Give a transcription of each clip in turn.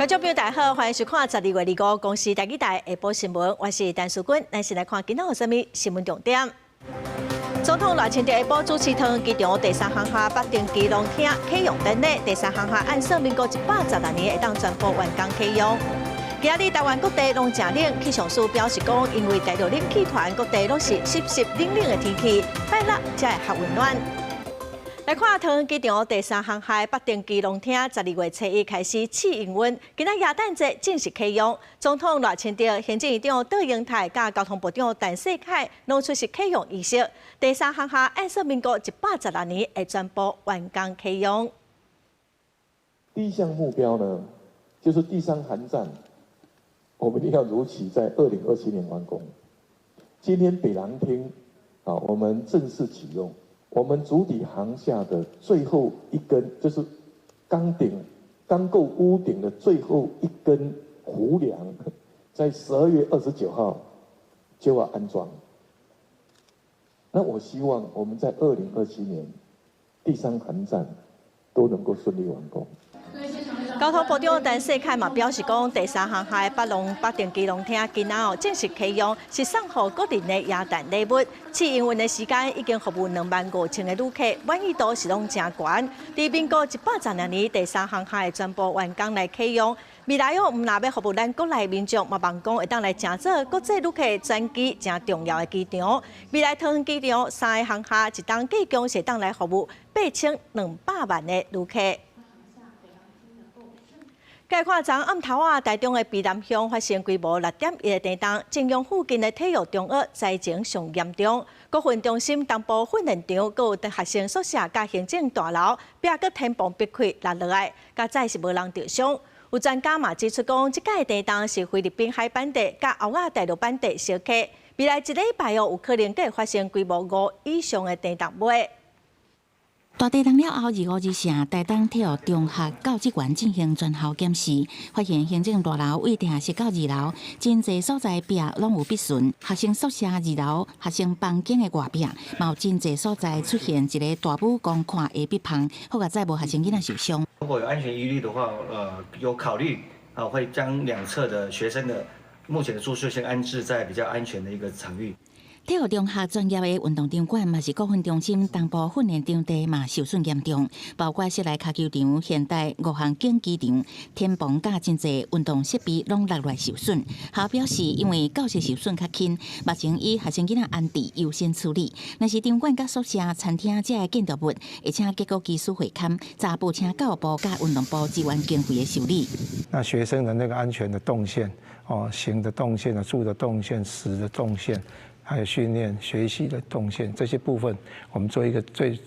觀眾朋友大家好，歡迎收看12月25公視台語台下晡新聞，我是陳淑君。咱先來看今仔有啥物新聞重點。總統賴清德下晡主持桃園機場第三航廈北登機廊廳啟用典禮，第三航廈按算民國116年會當全部完工啟用。今仔日台灣各地攏誠冷，氣象署表示講，因為大陸冷氣團各地攏是濕濕冷冷的天氣，拜六才會較溫暖。來看桃園機場第三航廈北登機廊廳，12月初一開始試營運，今仔耶誕節正式啟用。總統賴清德、行政院長卓榮泰佮交通部長陳世凱攏出席啟用儀式。第三航廈按算民國116年會全部完工啟用。第一項目標呢，就是第三航站，我們一定要如期在2027年完工。今天北廊廳啊，我們正式啟用。我們主體航廈的最後一根，就是鋼頂、鋼構屋頂的最後一根戽梁，在12月29號就要安裝。那我希望我們在2027年第三航站都能夠順利完工。交通部長陳世凱嘛表示講，第三航廈北廊北登機廊廳今仔哦正式啟用，是送予國人的耶誕禮物。試營運的時間已經服務25,000個旅客，滿意度是攏誠懸。佇民國116年第三航廈的全部完工來啟用，未來哦毋但欲服務咱國內民眾，嘛望講會當來成做國際旅客轉機誠重要的機場。未來桃園機場三个航廈一冬計共是會當來服務8200萬的旅客。來看昨暗頭仔，台中的卑南鄉發生規模6.1的地動，震央附近的體育中學災情上嚴重，國訓中心東部訓練場，閣有學生宿舍佮行政大樓，壁閣天棚崩潰落落來，佳哉是無人著傷。有專家嘛指出講，這擺地動是菲律賓海板塊佮歐亞大陸板塊相克，未來一禮拜哦有可能閣會發生規模5以上的地動尾。大地動了後，25日，台東體育中學教職員進行全校檢視，發現行政大樓位地下室到二樓，真濟所在壁攏有篦痕，學生宿舍二樓學生房間的外壁，嘛有真濟所在出現一个大拇公寬的篦縫，好佳哉無學生囡仔受傷。如果有安全疑慮的話，有考慮啊，會將兩側的學生的目前的住宿先安置在比較安全的一個場域。體育中學專業的運動場館嘛是國訓中心東部訓練場地嘛受損嚴重，包括室內跤球場、現代五項競技場、天棚佮真濟運動設備攏落來受損。學校表示，因為教室受損較輕，目前以學生囡仔安置優先處理。若是場館佮宿舍、餐廳這个建築物，會請結構技師會勘，查報請教育部佮運動部支援經費的修理。那學生的那個安全的動線，哦，行的動線、住的動線、食的動線，還有訓練學習的動線這些部分，我們做一個最，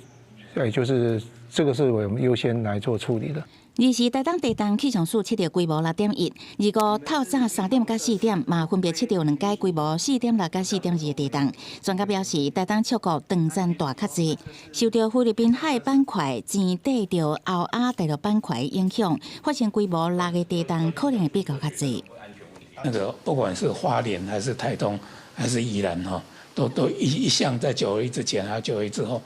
也就是這個是我們優先來做處理的。二四台東地動氣象署測著規模6.1，25透早3點佮4點嘛分別測著兩擺規模4.6佮4.2的地動。專家表示，台東尺度斷層帶較濟，受著菲律賓海板塊前綴著歐亞大陸板塊影響，發生規模六的地動可能會比較較濟。那個不管是花蓮還是台東還是宜蘭哈，都一向在9·21之前還有9·21之後，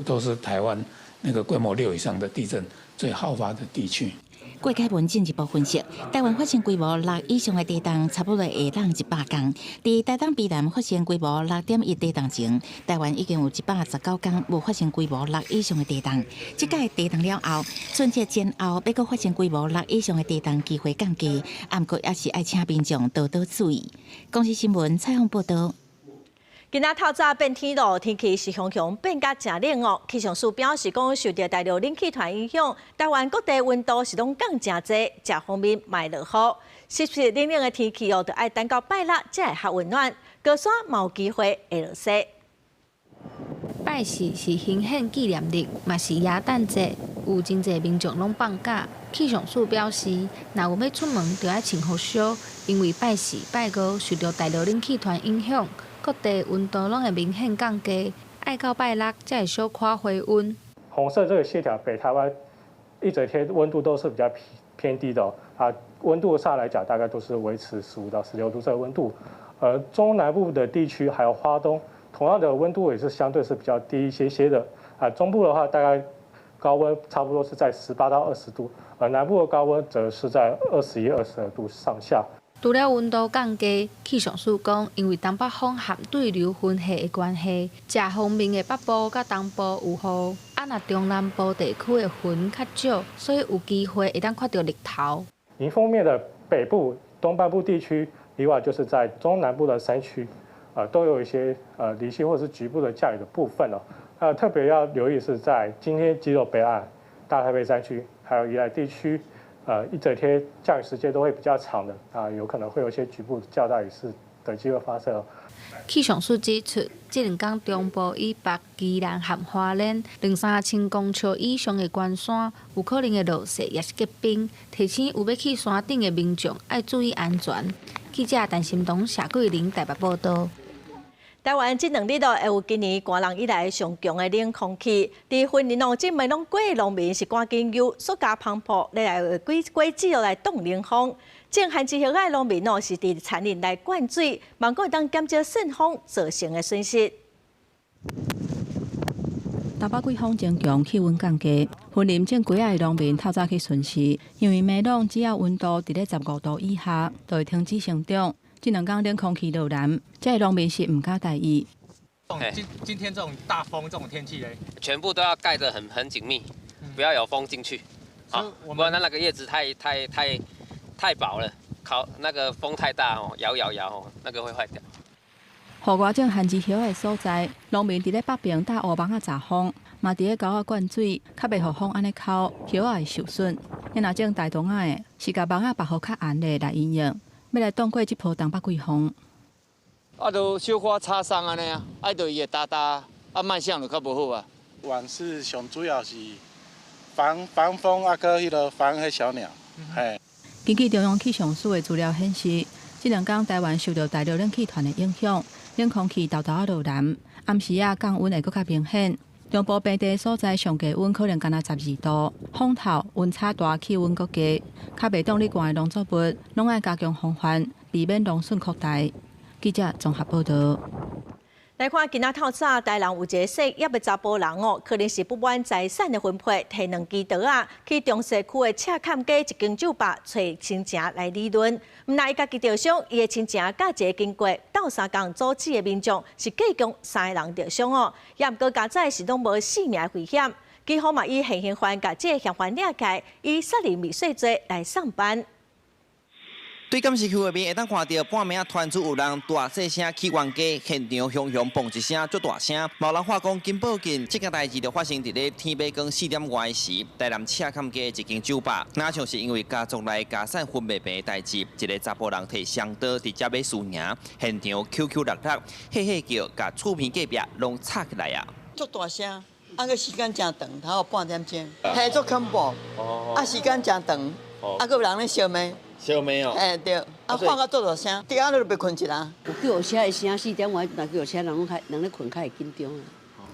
都是台灣那個規模六以上的地震最好發的地區。郭凱文進一步分析，台灣發生規模六以上的地動，差不多會當100工。佇台東卑南發生規模6.1地動前，台灣已經有119工無發生規模六以上的地動。這擺地動了後，春節前後欲閣發生規模六以上的地動機會降低，毋過也是愛請民眾多多注意。公視新聞採訪報導。今仔透早變天咯，天氣是雄雄變甲誠冷哦。氣象署表示講，受著大陸冷氣團影響，台灣各地溫度是攏降誠濟，食方面莫落雨。濕濕冷冷的天氣哦，著愛等到拜六才會較溫暖。高山嘛有機會會落雪。拜四是行憲紀念日，嘛是耶誕節，有真濟民眾攏放假。氣象署表示，若有欲出門，著愛穿予少，因為拜四、拜五受著大陸冷氣團影響，各地溫度攏會明顯降低，愛到拜六才會小可回溫。紅色這個線條，北台灣一整天溫度都是比較偏低的啊，溫度上來講，大概都是維持15到16度這個溫度。而中南部的地區還有花東，同樣的溫度也是相對是比較低一些些的啊。中部的話，大概高溫差不多是在18到20度，而南部的高溫則是在21、22度上下。除了溫度降低，氣象署講，因為東北風和對流雲系的關係，這方面的北部佮東部有雨，啊，若中南部地區的雲較少，所以有機會會當看著日頭。迎風面的北部、東半部地區，另外就是在中南部的山區，都有一些零星或是局部的降雨的部分哦。特別要留意是在今天基隆北岸、大台北山區，還有宜蘭地區，一整天降雨時間都會比較長的，啊，有可能會有一些局部較大雨勢的機會發生。氣象署指出，這兩工中部以北、宜蘭和花蓮兩三千公尺以上的懸山，有可能會落雪，抑是結冰。提醒有欲去山頂的民眾愛注意安全。記者陳心東、謝桂玲台北報道。台灣這兩日都會有今年寒冷以來上強的冷空氣，佇雲林哦，這暝攏過農民是趕緊用塑膠帆布來來果子來擋冷風。種番薯葉仔的農民哦，是佇田裡來灌水，望講會當減少順風造成的損失。東北季風增強，氣溫降低，雲林種瓜仔的農民透早去巡視，因為麥櫳只要溫度佇咧15度以下，就會停止生長。這兩工冷空氣落南，這個農民是毋敢大意。今天這種大風、這種天氣咧，全部都要蓋得很緊密，不要有風進去。好，不然那個葉子太太太太薄了，靠那個風太大哦，搖搖搖哦，那個會壞掉。戶外種番薯葉的所在，農民佇咧北邊搭烏網仔閘風，嘛佇咧溝仔灌水，較袂予風按呢摳，葉仔會受損。若種大同仔的，是共網仔縛予較絚的來因應，欲來擋過這波東北季風。啊，就小可擦傷按呢啊，啊，就伊會焦焦，啊，賣相就較無好啊。網是上主要是防風啊，閣彼個防彼小鳥，嘿。根據中央氣象署的資料顯示，這兩工台灣受著大陸冷氣團的影響，冷空氣沓沓仔落南，暗時仔降溫會閣較明顯。中部平地所在上低溫可能干焦12度，風透溫差大，氣溫閣低，較袂擋咧寒的農作物，攏愛加強防範，避免農損擴大。記者綜合報道。來看今仔透早，台南有一个姓葉的查埔人哦，可能是不滿財產的分配，提兩支刀仔去中西區的赤崁街一間酒吧揣親情來理論。毋但伊家己著傷，伊的親情佮一个經過鬥相共阻止的民眾是計共三个人著傷哦。也毋過佳哉是攏無性命危險，警方嘛以現行犯共這个嫌犯掠起來，以殺人未遂罪來送辦。對監視器畫面會當看著半暝仔傳出有人大細聲去冤家，現場雄雄嘣一聲，足大聲。嘛有人話講緊報警，這件代誌就發生佇咧天欲光4點外時，台南赤崁街一間酒吧，若像是因為家族內家產分袂平的代誌，一个查埔人提雙刀佇遮欲輸贏，現場 QQ 六六，嘿嘿叫，共厝邊隔壁攏吵起來啊！足大聲，啊閣時間誠長，頭半點鐘，嘿，足恐怖，啊時間誠長，啊閣有人咧相罵。相罵哦。欸對，啊喊甲足大聲，佇下都袂睏一人。有救護車的聲，4點外若救護車，人攏較人咧睏較會緊張啊。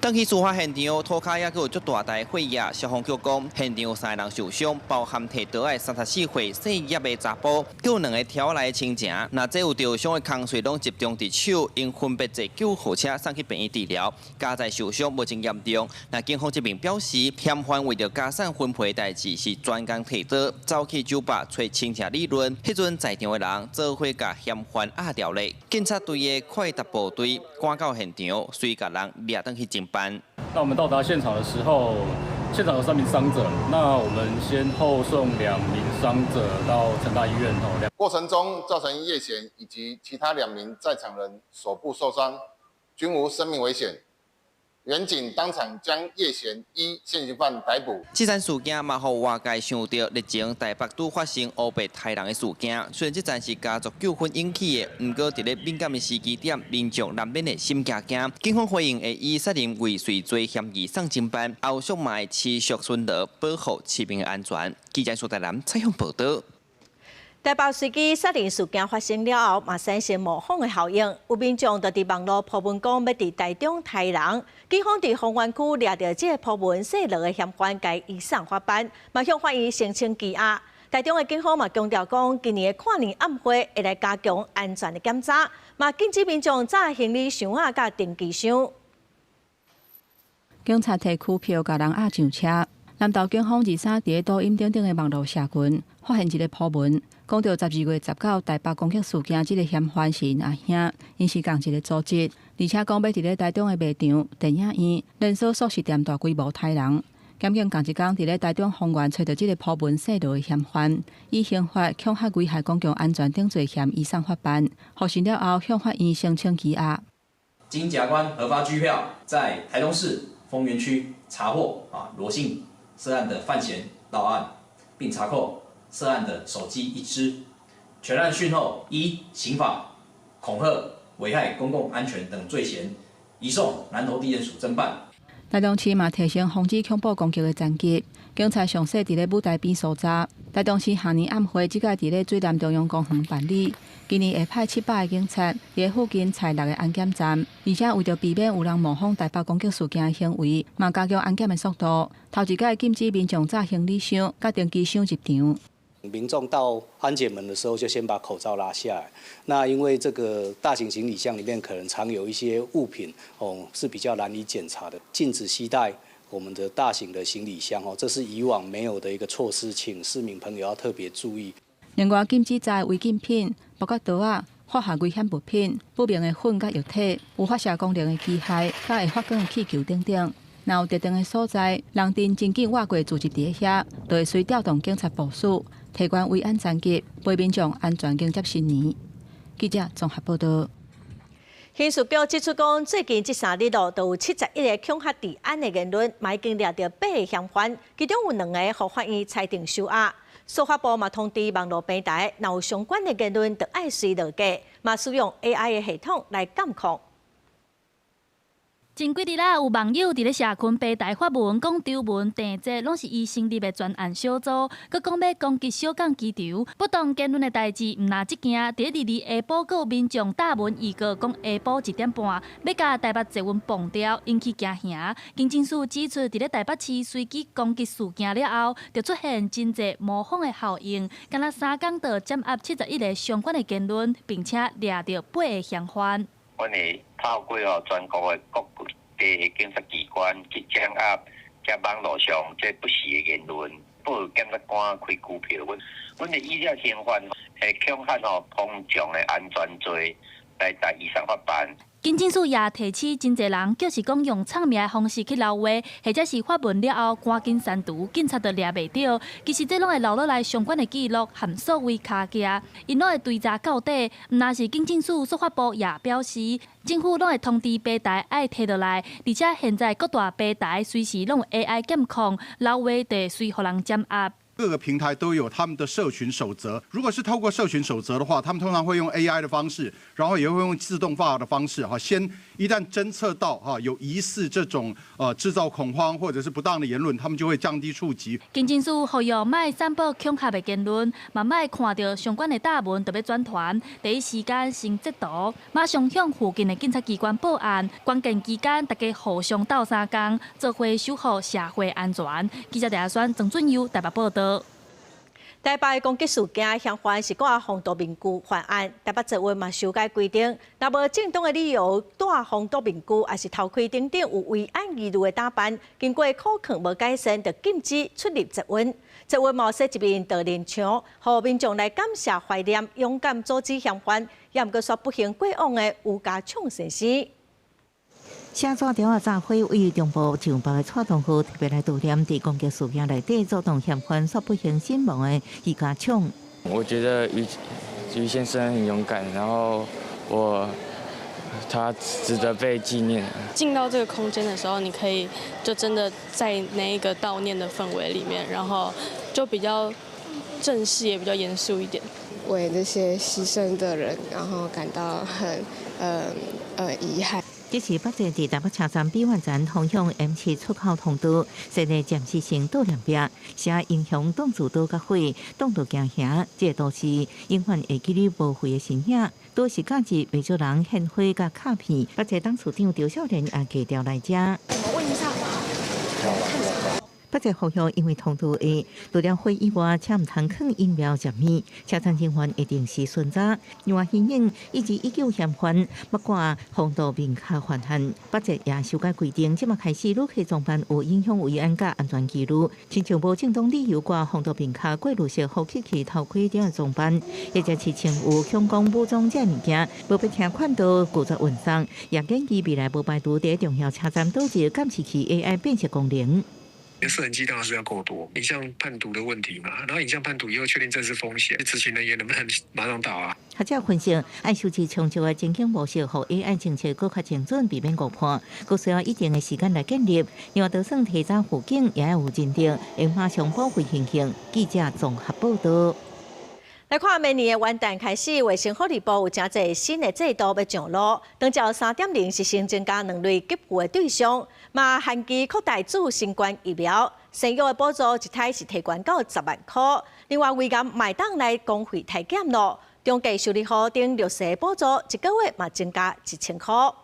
轉去事發現場，塗跤猶閣有足大台火焰。消防局講，現場有三个人受傷，包含提刀的34歲姓葉的查埔，閣有兩个挑來的親情。若這有著傷的空喙攏集中佇手，𪜶分別坐救護車送去病院治療。佳哉受傷無真嚴重。若警方這邊表示，嫌犯為著家產分配的代誌是專工提刀走去酒吧揣親情理論，彼陣在場的人做伙共嫌犯壓牢咧。警察隊的快達部隊趕到現場，隨共人掠轉去偵辦。那我們到達現場的時候，現場有三名傷者，那我們先後送2名傷者到成大醫院。哦，過程中造成葉賢以及其他2名在場人手部受傷，均無生命危險。員警當場將葉賢依現行犯逮捕。這場事件嘛，予外界想著日前台北拄發生烏白刣人的事件。雖然這場是家族糾紛引起的，毋過佇咧敏感的時機點，民眾難免會心驚驚。警方回應會以殺人未遂罪嫌疑送偵辦，後續嘛會持續巡邏，保護市民的安全。記者蘇台南採訪報道。台北隨機殺人事件發生了後，嘛產生模仿的效應。有民眾就佇網路 po 文講，欲佇台中刣人。警方佇豐原區掠著這個 po 文說落的嫌犯，共移送法辦，嘛向法院申請羈押。台中的警方嘛強調講，今年的跨年暗會會來加強安全的檢查，嘛禁止民眾紮行李箱仔佮登機箱。警察提拘票共人押上車。南投警方23佇咧抖音等等的網路社群發現一个鋪文，講著12月19台北攻擊事件，這个嫌犯是𪜶阿兄，𪜶是仝一个組織，而且講欲佇咧台中的賣場、電影院、連鎖速食店大規模刣人。檢警仝一工佇咧台中豐原揣著這个鋪文泄露的嫌犯，以刑法恐嚇危害公共安全等罪嫌移送法辦，獲審了後向法院申請羈押。經檢察官核發拘票，在台中市豐原區查獲羅姓涉案的犯嫌到案，並查扣涉案的手機一支。全案訊後，依刑法恐嚇、危害公共安全等罪嫌，移送南投地檢署偵辦。台中市嘛提升防止恐怖攻擊的層級，警察詳細佇咧舞台邊搜查。台中市跨年暗會這屆佇咧水湳中央公園辦理，今年會派700个警察佇咧附近設六个安檢站，而且為著避免有人模仿台北攻擊事件的行為，嘛加強安檢的速度。頭一擺禁止民眾紮行李箱、佮登機箱入場。民眾到安檢門的時候，就先把口罩拉下來。那因為這個大型行李箱裡面可能藏有一些物品，哦，是比較難以檢查的。禁止攜帶我們的大型的行李箱，哦，這是以往沒有的一個措施，請市民朋友要特別注意。另外，禁止載違禁品，包括刀仔、化學危險物品、不明的粉佮液體、有發射功能的機械、佮會發光的氣球等等。若有特定的所在，人陣真緊倚過聚集佇咧遐，就會隨調動警察部署，提懸維安層級，陪民眾安全迎接新年。記者綜合報導。刑事局指出講，最近這3日咯，就有71个恐嚇治安的言論，嘛已經掠著八个嫌犯，其中有兩個予法院裁定收押。司法部嘛通知網路平台，若有相關的言論，就愛隨落架，嘛使用 AI 的系統來監控。前幾日啦，有網友佇咧社群平台發文，講張文、鄭捷攏是伊成立的專案小組，閣講欲攻擊小港機場。不當言論的代誌，毋但這件，佇咧22下晡，閣有民眾貼文預告講下晡1點半欲共台北捷運磅掉，引起驚嚇。警政署指出，佇咧台北市隨機攻擊事件了後，就出現真濟模仿的效應，敢若3工就掌握71个相關的言論，並且掠著八个嫌犯。阮會透過吼全國的各地的警察機關去掌握遮網路上這不實的言論，報檢察官開拘票。阮會依照刑法，恐嚇吼公眾的安全罪來來移送法辦。警政署也提醒真濟人，就是講用唱名的方式去留話，或者是發文了後趕緊刪除，警察就掠袂著。其實這攏會留落來相關的記錄，和數位跤跡，𪜶攏會追查到底。毋但是警政署司法部也表示，政府攏會通知平台愛提落來，而且現在各大平台隨時攏有 AI 監控，留話就會隨予人掌握。各個平台都有他們的社群守則。如果是透過社群守則的話，他們通常會用 AI 的方式，然後也會用自動化的方式，哈，先一旦偵測到哈有疑似這種製造恐慌或者是不當的言論，他們就會降低觸及。警政署呼籲莫散布恐嚇的言論，嘛莫看著相關的貼文就欲轉傳，第一時間先截圖，馬上向附近的警察機關報案。關鍵期間，大家互相鬥相共，做伙守護社會安全。記者鄭阿宣、曾俊佑台北報導。台北攻擊事件嫌犯是掛防毒面具犯案，台北捷運嘛修改規定，若無正當的理由戴防毒面具，抑是頭盔等等有維安疑慮的打扮，經過考核無改善，就禁止出入捷運。捷運嘛設一面悼念牆，予民眾來感謝懷念勇敢阻止嫌犯，也毋過煞不幸過往的余家暢先生。寫紙條仔紮花位中部上北的蔡東豪特別來悼念佇攻擊事件內底阻擋嫌犯煞不幸身亡的余家暢。我覺得余先生很勇敢，然後他值得被紀念。進到這個空間的時候，你可以就真的在那一個悼念的氛圍裡面，然後就比較正式，也比較嚴肅一點。為這些犧牲的人，然後感到很遺憾。這是北捷佇台北車站美苑站通向 M7 出口通道設立暫時性悼念壁，寫英雄擋住刀佮火，擋著驚嚇，這個都是永遠會記得無悔的身影。都是假日袂少人獻花佮卡片。北捷董事長張少蓮也低調來遮。我問一下。北捷呼籲因為通道下，除了火以外，車毋通囥飲料食物，車站人員會定時巡查，另外刑警以及已救嫌犯，欲掛防毒面罩犯案。北捷也修改規定，這馬開始旅客裝扮有影響維安佮安全記錄，親像無正當理由掛防毒面罩、過濾式呼吸器、頭盔等的裝扮，或者是穿有強光武裝這物件，無必聽勸導拒絕運送，也建議未來無排除佇重要車站導入監視器 AI 辨識功能。攝影機當然是要夠多，影像判讀的問題嘛，然後影像判讀以後確定這是風險，執行人員能不能馬上到啊？學者分析，愛設計充足的情景模式，予 AI 偵測閣較精準，避免誤判，閣需要一定的時間來建立。另外，就算提早預警，也要有認定，會馬上保護形象。記者綜合報道。來看明年的元旦開始，衛生福利部有誠濟新的制度欲上路。長照3.0是新增加兩類給付的對象，嘛限期擴大注新冠疫苗，生育的補助一胎是提懸到10萬箍。另外，胃癌嘛會當來公費篩檢囉，中低收入戶等弱勢補助一個月嘛增加1000箍。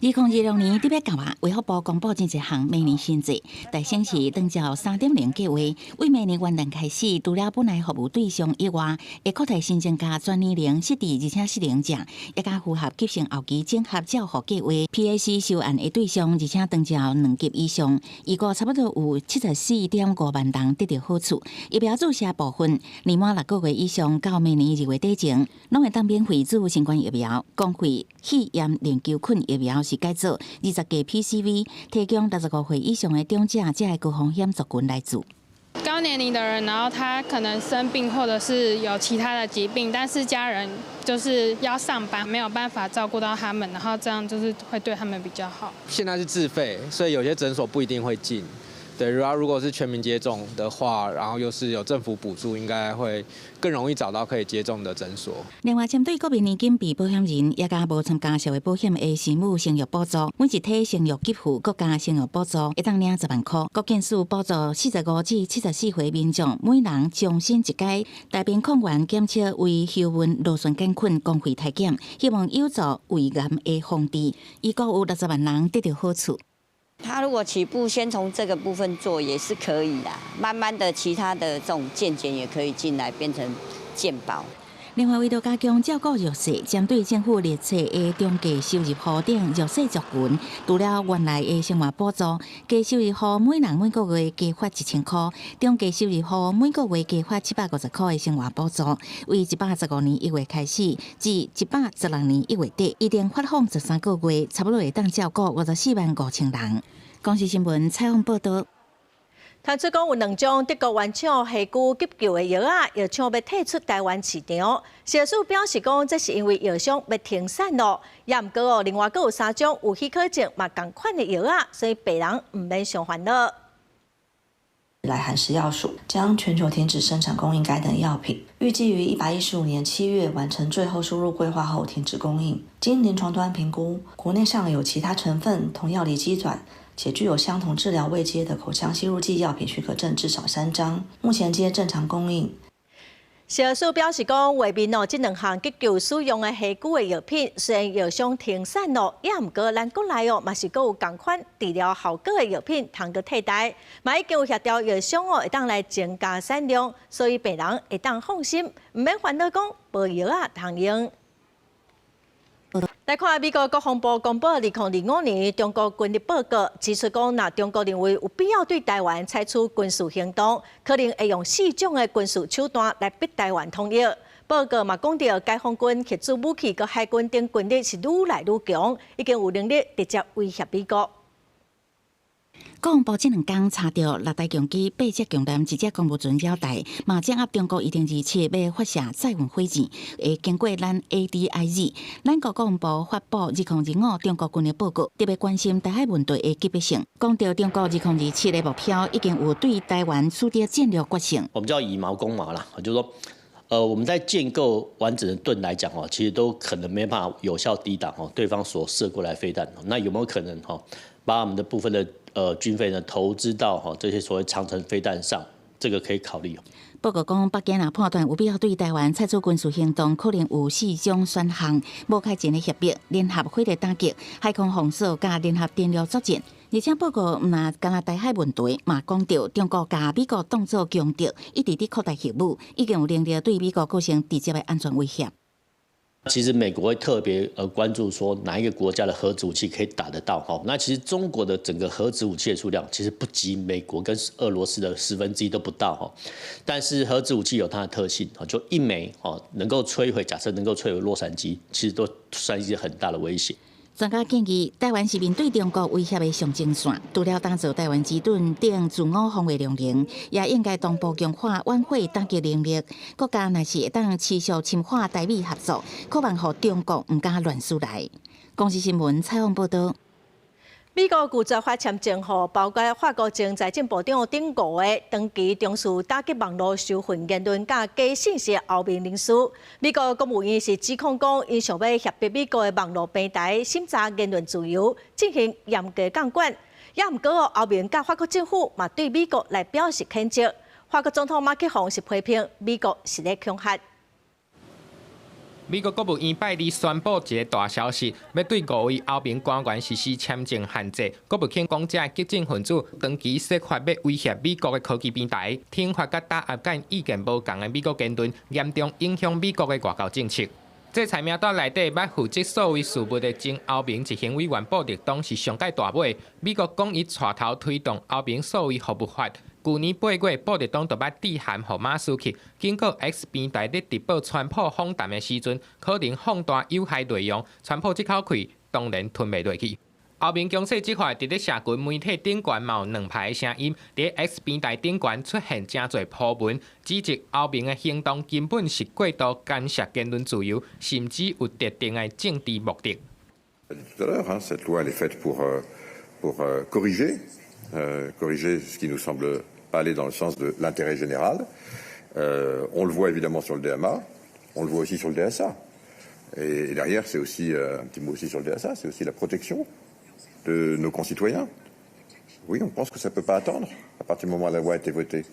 2026年特別到啊，衛福部公布真濟項明年新制，大先是長照3.0計劃，為明年元旦開始，除了本來服務對象以外，會擴大新增加全年齡失智而且失能者，也佮符合急性後期綜合照護計劃 PAC 收案的對象，而且長照兩級以上，預估差不多有74.5萬人得著好處。疫苗注射部分，年滿6個月以上到明年2月底前，攏會當免費注新冠疫苗，公費肺炎鏈球菌疫苗是改做20價 PCV，提供65歲以上的長者，這个高風險族群來注。高年齡的人，然後他可能生病或者是有其他的疾病，但是家人就是要上班，沒有辦法照顧到他們，然後這樣就是會對他們比較好。現在是自費，所以有些診所不一定會進。對，如果是全民接種的話，然後又是有政府補助，應該會更容易找到可以接種的診所。另外，針對國民年金被保險人，也佮無參加社會保險的生母生育補助，每一胎生育給付國家生育補助，會當領10萬箍。國健署補助45至74歲民眾，每人終身一階。大便抗原檢測為幽門螺旋桿菌公費篩檢，希望有助胃癌的防治，預估有60萬人得著好處。他如果起步先從這個部分做也是可以啦，慢慢的其他的這種健檢也可以進來變成健保。另外，為著加強照顧弱勢，針對政府列冊的中低收入戶等弱勢族群，除了原來的生活補助，低收入戶每人每個月加發1000箍，中低收入戶每個月加發750箍的生活補助，為115年1月開始至116年1月底，一定發放13個月，差不多會當照顧54萬5千人。公視新聞採訪報導。傳出講有兩種德國原廠火炬急救的藥仔，藥廠欲退出台灣市場。食藥署表示講，這是因為藥商欲停產囉。也毋過哦，另外閣有三種有許可證嘛仝款的藥仔，所以病人毋免傷煩惱。來函食藥署將全球停止生產供應該等藥品，預計於115年7月完成最後輸入規劃後停止供應。經臨床端評估，國內尚有其他成分同藥理機轉且具有相同治療位階的口腔吸入劑藥品許可證至少3張，目前皆正常供應。食藥署表示講，外面哦，這兩項急救使用的火炬的藥品，雖然藥商停產囉，也毋過咱國內哦，嘛是閣有仝款治療效果的藥品通閣替代，嘛已經有協調藥商哦，會當來增加產量，所以病人會當放心，毋免煩惱講無藥仔通用。來看美國國防部公布2025年中國軍力報告，指出講，若中國認為有必要對台灣採取軍事行動，可能會用四種的軍事手段來逼台灣統一。報告嘛講著，解放軍核子武器佮海軍等軍力是愈來愈強，已經有能力直接威脅美國。國防部這兩工查著六台共機、八隻強艦、一隻公務船繞台，嘛掌握中國2027欲發射載運火箭，會經過咱 ADIZ。咱國國防部發布2025中國軍力報告，特別關心台海問題的急迫性，講著中國2027的目標已經有對台灣取得戰略決勝。我們叫以矛攻矛啦，就是說，我們在建構完整的盾來講哦，其實都可能沒辦法有效抵擋哦對方所射過來飛彈。那有沒有可能哈，把我們的部分的軍費呢投資到哈這些所謂長程飛彈上，這個可以考慮。報告講，北京若判斷有必要對台灣採取軍事行動，可能有四種選項：無開戰的協議、聯合火力打擊、海空封鎖佮聯合登陸作戰。而且報告毋但干焦台海問題，嘛講著中國共美國當做強敵，一直佇擴大核武，已經有能力對美國構成直接的安全威脅。其實美國會特別關注說哪一個國家的核子武器可以打得到哈？那其實中國的整個核子武器的數量其實不及美國跟俄羅斯的1/10都不到哈。但是核子武器有它的特性啊，就一枚哦能夠摧毀，假設能夠摧毀洛杉磯，其實都算一個很大的威脅。專家建議，台灣是面對中國威脅的上前線，除了打造台灣之盾等自我防衛能力，也應該同步強化遠火打擊能力。國家若是會當持續深化台美合作，可望予中國毋敢亂輸來。公視新聞採訪報道。美國拒絕發簽證予包括法國前財政部長等五個長期從事打擊網路仇恨言論佮假信息歐盟人士。美國國務院是指控講，𪜶想欲脅迫美國的網路平台審查言論自由，進行嚴格監管。也毋過歐盟佮法國政府嘛對美國來表示譴責。法國總統馬克宏是批評美國是咧恐嚇。美國國務院拜二宣布一个大消息，欲對五位歐盟官員實施簽證限制。國務卿講，這个激進分子長期設法欲威脅美國的科技平台，懲罰佮打壓佮意見無仝的美國言論，嚴重影響美國的外交政策。制裁名單內底捌負責數位事務的前歐盟執行委員布勒東是上蓋大尾。美國講伊帶頭推動歐盟數位服務法。舊年8月，布勒東就捌致函予馬斯克，警告 X 平台咧直播川普訪談的時陣，可能放大有害內容，川普這口氣當然吞袂落去。歐盟強勢執法，佇咧社群媒體頂懸嘛有兩派聲音，佇 X 平台頂懸出現誠濟鋪文，指責歐盟的行動根本是過度干涉言論自由，甚至有特定的政治目的。 Tout à l'heure, cette loi elle est faite pour corriger ce qui nous semble pas aller dans le sens de l'intérêt général. On le voit évidemment sur le DMA, on le voit aussi sur le DSA. Et derrière, c'est aussi un petit mot aussi sur le DSA, c'est aussi la protection de nos concitoyens. Oui, on pense que ça peut pas attendre à partir du moment où la loi a été votée.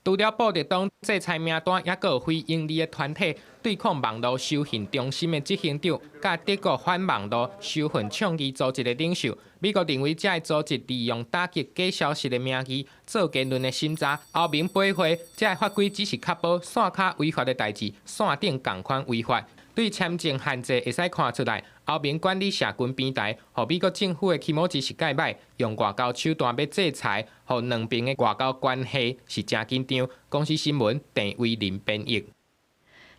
除了布勒東制裁名單，猶閣有非營利的團體對抗網路仇恨中心的執行長，佮德國反網路仇恨倡議組織的領袖。美國認為這个組織利用打擊假消息的名義做言論的審查。歐盟駁回這个法規只是確保線跤違法的代誌，線頂仝款違法。對簽證限制會使看出來，歐盟管理社群平台，予美國政府的気持ち是蓋歹，用外交手段欲制裁，予兩邊的外交關係是誠緊張。公視新聞鄭偉林編譯。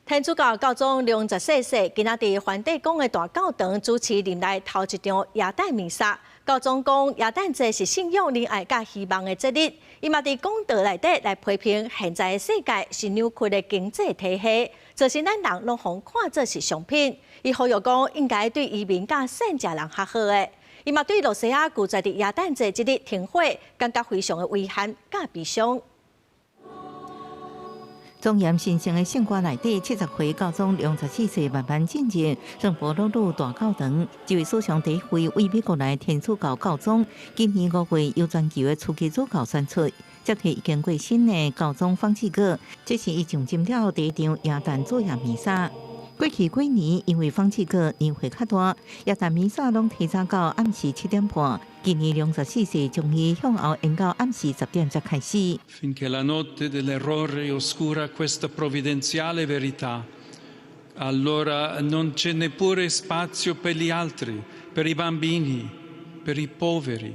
天主教教宗良十四世今仔佇梵蒂岡的大教堂主持任內頭一場耶誕彌撒。教宗講，耶誕節是信仰、仁愛佮希望的節日。伊嘛佇講道內底來批評現在的世界是扭曲的經濟體系，造成咱人攏予看做是商品。伊呼籲講，應該對移民佮散食人較好的。伊嘛對露西亞拒絕佇耶誕節這日停火，感覺非常的遺憾佮悲傷。莊嚴神聖的聖歌內底，70歲教宗良十四世慢慢進入聖保祿大教堂，這位史上第一位為美國來天主教教宗，今年5月由全球的樞機主教選出，接替已經過身的教宗方濟各，這是伊上任了後第一場耶誕主夜彌撒。過去幾年，因為方濟各年歲較大，耶誕彌撒攏提早到暗時7點半。今年良十四世將伊向後延到暗時10點才開始。 Finché la notte dell'errore oscura questa provvidenziale verità, allora non c'è neppure spazio per gli altri, per i bambini, per i poveri,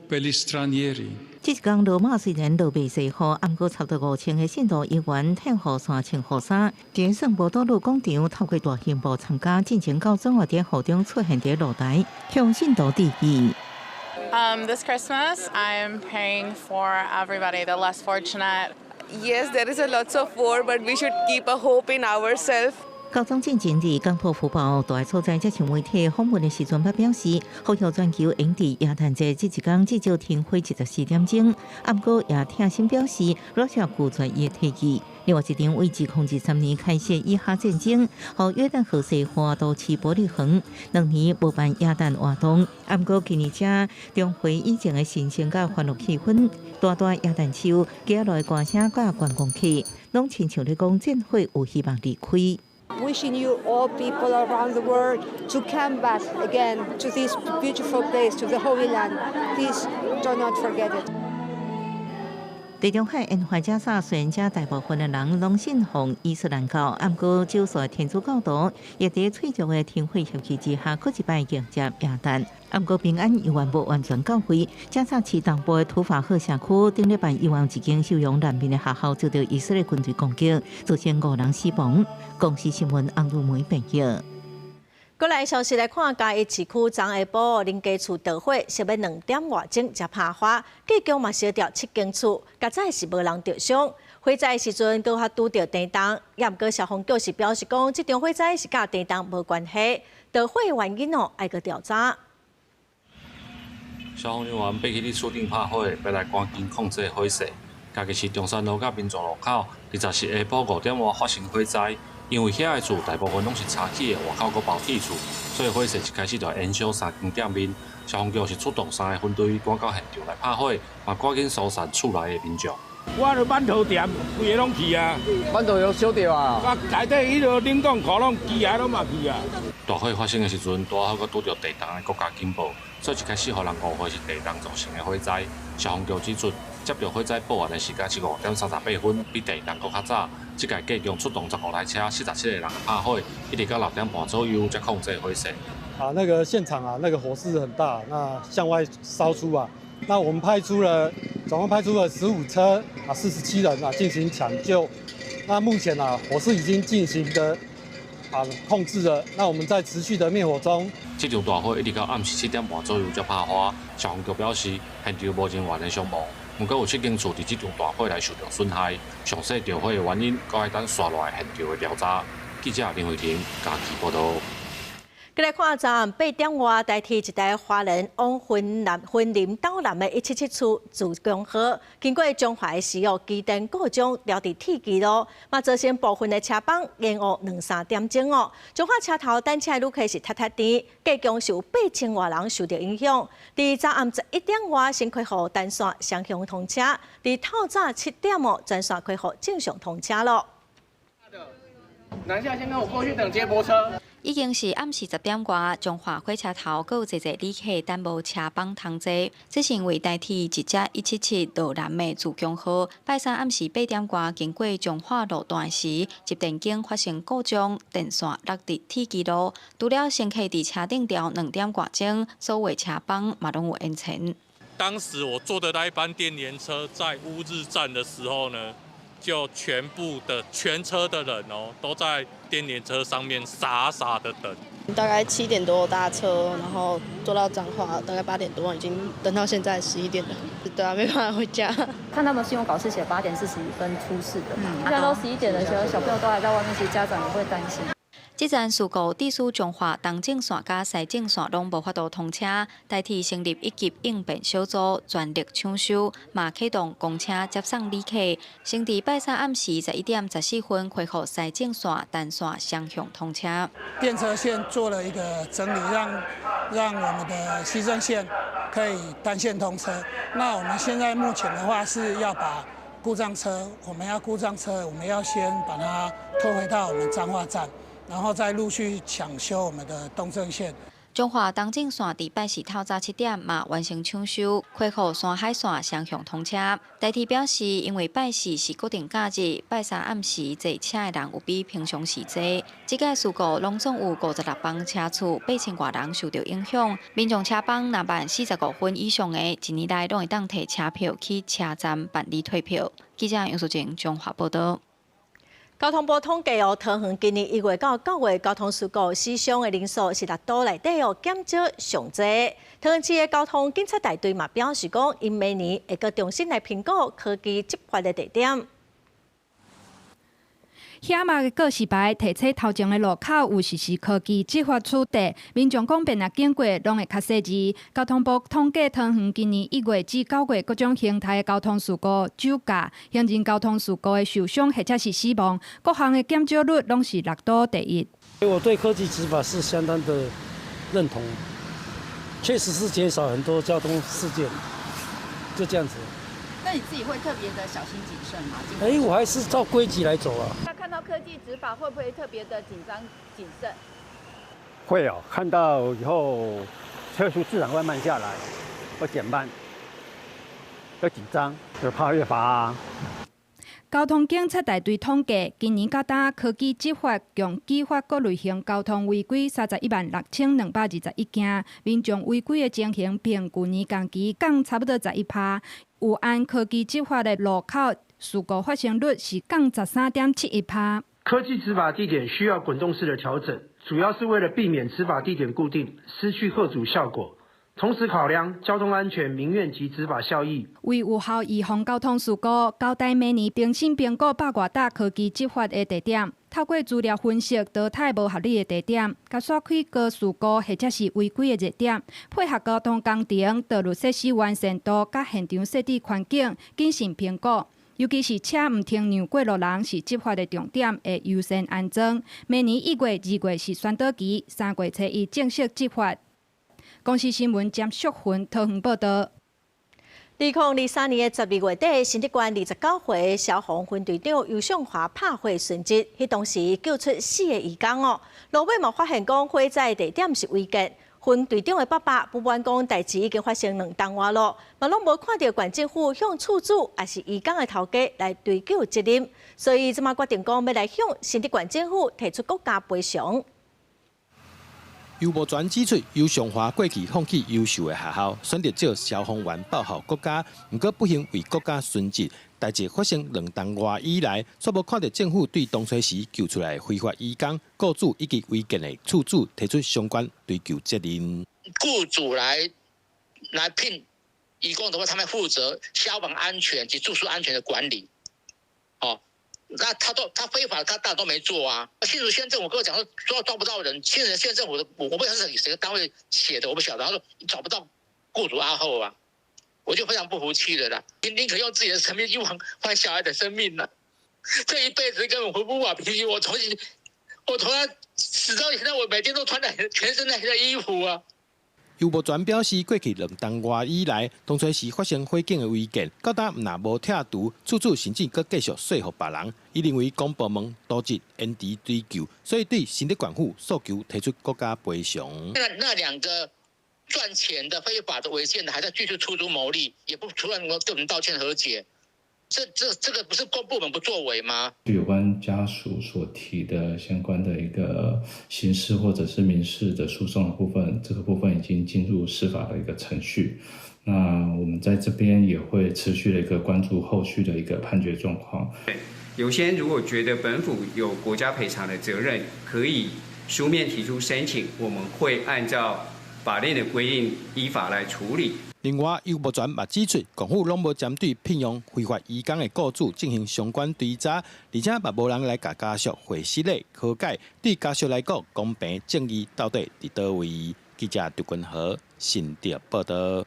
per gli stranieri. 這一工羅馬雖然落袂細雨，毋過差不多5000個信徒猶原褪雨傘穿雨衫，佇聖伯多祿廣場透過大熒幕參加進前教宗佇雨中出現佇露台，向信徒致意。 This Christmas, I'm praying for everybody, the less fortunate. Yes, there is a lots of war, but we should keep a hope in ourselves. 教宗進前佇港土福報大所在接受媒體訪問的時陣，捌表示，呼籲全球應佇耶誕節這一工至少停火24點鐘。毋過也痛心表示，羅西亞拒絕伊的提議。另外一場為2023年開始的以哈戰爭，予約旦河西岸都市伯利恆2年無辦耶誕活動。毋過今年才重回以前的神聖佮歡樂氣氛，大大耶誕樹，接來歌聲佮觀光客，攏親像咧講戰火有希望離開。 Wishing you all people around the world to come back again to this beautiful place, to the Holy Land. Please do not forget it. 地中海沿海加沙雖然遮大部分的人攏信奉伊斯蘭教，毋過少數的天主教徒亦佇脆弱的停火協議之下，閣一擺迎接耶誕。毋過平安猶原無完全到位。加沙市東部的土法赫社區，頂禮拜猶原一間收容難民的學校遭到以色列軍隊攻擊，造成五人死亡。公視新聞翁如梅編譯。過來消息來看，嘉義市區昨下晡林家厝著火，小欲2點外鐘才拍花，計共嘛燒掉七間厝，佳哉是無人著傷。火災時陣，閣較拄著地動，也毋過消防局是表示講，這場火災是佮地動無關係，著火原因哦，愛閣調查。消防人員爬去佇厝頂拍火，欲來趕緊控制火勢。嘉義市中山路佮民族路口，24下晡5點外發生火災。因為遐个厝大部分攏是柴起的，外口閣包鐵厝，所以火勢一開始就延燒三間店面。消防局是出動三個分隊趕到現場來拍火，嘛趕緊疏散厝內的民眾。我著饅頭店，規个攏去啊！饅頭有燒著啊！啊，內底彼个冷凍庫攏機械攏嘛去啊！大火發生的時陣，拄好閣拄著地動的國家警報，所以一開始予人誤會是地動造成的火災。消防局指出，接著火災報案的時間是5點38分，比地動閣較早。這屆計共出動15台車，47個人拍火，一直到6點半左右才控制火勢。啊，那個現場啊，那個火勢很大，那向外燒出啊。那我們派出了總共派出了15車啊，47人啊進行搶救。那目前啊，火勢已經進行的啊控制了。那我們在持續的滅火中。這場大火一直到暗時7點半左右才拍花。消防局表示，現場無人員的傷亡。毋過有七間厝佇這場大火來受著損害，詳細著火的原因，閣愛等紲落來現場的調查。記者林慧婷嘉義報導。閣來看，昨暗8點外，台鐵一台花蓮往雲南雲林斗南的177次自強號，經過彰化時哦，機電故障牢佇鐵支路，嘛造成部分的車班延誤兩三點鐘哦。彰化車頭等車的旅客是踢踢甜，計共是有8000外人受著影響。佇昨暗11點外先恢復單線雙向通車，佇透早7點哦，全線恢復正常通車囉。南下先跟我過去等接駁車。已經是暗時10點外，彰化火車頭閣有濟濟旅客等無車班通坐。這是因為台鐵一節177落南的自強號，拜三暗時8點外經過彰化路段時，集電弓發生故障，電線落佇鐵支路。除了乘客佇車頂牢2點外鐘，所有車班嘛攏有延遲。當時我坐的那一班電聯車在烏日站的時候呢，就全部的全車的人哦，都在電聯車上面傻傻的等。大概7點多搭車，然後坐到彰化，大概8點多已經等到現在11點了。對啊，沒辦法回家。看他們新聞稿是寫8點41分出事的，現在都11點了，小朋友都還在外面，其實家長也會擔心。這站事故致使彰化東正線佮西正線攏無法度通車，台鐵成立一級應變小組，全力搶修，嘛啟動公車接送旅客。先佇拜三暗時11點14分恢復西正線單線雙向通車。電車線做了一個整理，讓我們的西正線可以單線通車。那我們現在目前的話是要把故障車，我們要故障車，我們要先把它拖回到我們彰化站。然後再陸續搶修我們的東正線。彰化東正線佇拜四透早7點嘛完成搶修，恢復山海線雙向通車。台鐵表示，因為拜四是國定假日，拜三暗時坐車的人有比平常時濟。這個事故攏總有56班車次，8000外人受著影響。民眾車班若慢45分以上的，一年內攏會當提車票去車站辦理退票。記者楊淑靜彰化報導。交通部統計哦，桃園今年1月到9月交通事故死傷的人數是六都內底哦減少上濟。桃園市的交通警察大隊嘛表示講，𪜶明年會閣重新來評估科技執法的地點。遐嘛告示牌提醒頭前的路口有實施科技執法取締，民眾講便若經過攏會較細緻。交通部統計，桃園今年1月至9月各種形態的交通事故、酒駕、行人交通事故的受傷或者是死亡，各項的減少率攏是六都第一。我對科技執法是相當的認同，確實是減少很多交通事件，就這樣子。那你自己會特別的小心謹慎嗎？欸，我還是照規矩來走啊。那看到科技執法會不會特別的緊張謹慎？會哦，看到以後車速自然會慢下來，會減慢，會緊張，就怕越罰啊。交通警察大隊統計，今年到今科技執法共舉發各類型交通違規316,221件，民眾違規的情形比舊年同期降差不多11%。有按科技執法的路口事故發生率是降13.71%。科技執法地點需要滾動式的調整，主要是為了避免執法地點固定，失去嚇阻效果。同時考量交通安全、民怨及執法效益。為有效預防交通事故，交代每年重新評估百外搭科技執法的地點，透過資料分析淘汰無合理的地點，共煞開高事故或者是違規的熱點，配合交通工程、道路設施完善度佮現場設置環境，謹慎評估。尤其是車毋停讓過路人是執法的重點，會優先安裝。明年1月、2月是宣導期，3月初一正式執法。公視新聞詹淑芬桃園報道。2023年的12月底，新竹縣29歲消防分隊長游尚華拍火殉職，彼當時救出4個移工哦。路尾嘛發現講火災地點是違建，分隊長的爸爸不滿講代誌已經發生兩冬外咯，嘛攏無看著縣政府向厝主抑是移工的頭家來追究責任，所以這馬決定講欲來向新竹縣政府提出國家賠償。游伯全指出，游尚華過去放棄優秀的學校，選擇做消防員報效國家，毋過不幸為國家殉職。代誌發生兩冬外以來，卻無看著政府對當初時救出來非法移工、雇主以及違建的厝主提出相關追究責任。雇主來聘移工的話，他們負責消防安全及住宿安全的管理。哦，那他非法，他大都沒做啊。新竹縣政府跟我講說抓不到人，新竹縣政府的我不知道是誰個單位寫的，我不曉得。他說找不到雇主阿後啊，我就非常不服氣了啦。你寧可用自己的生命去換小孩的生命啦，這一輩子根本回不瓦脾氣。我從他死到現在，我每天都穿在全身那些衣服啊。游伯全表示，過去兩冬外以來，當初時發生火警的違建，到今毋但無拆除，厝主甚至閣繼續說服別人。伊認為公部門瀆職延遲追究，所以對新竹縣府訴求提出國家賠償。那兩個賺錢的非法的違建的，還在繼續出租牟利，也不出來能夠對我們道歉和解。這個不是公部門不作為嗎？有關家屬所提的相關的一個刑事或者是民事的訴訟的部分，這個部分已經進入司法的一個程序。那我們在這邊也會持續的一個關注後續的一個判決狀況。有些人如果覺得本府有國家賠償的責任，可以書面提出申請，我們會按照法令的規定依法來處理。另外，游伯全嘛指出，政府攏無針對聘用非法移工的雇主進行相關追查，而且嘛無人來共家屬會釋理和解。對家屬來講，公平正義到底佇佗位？記者劉君和新竹報道。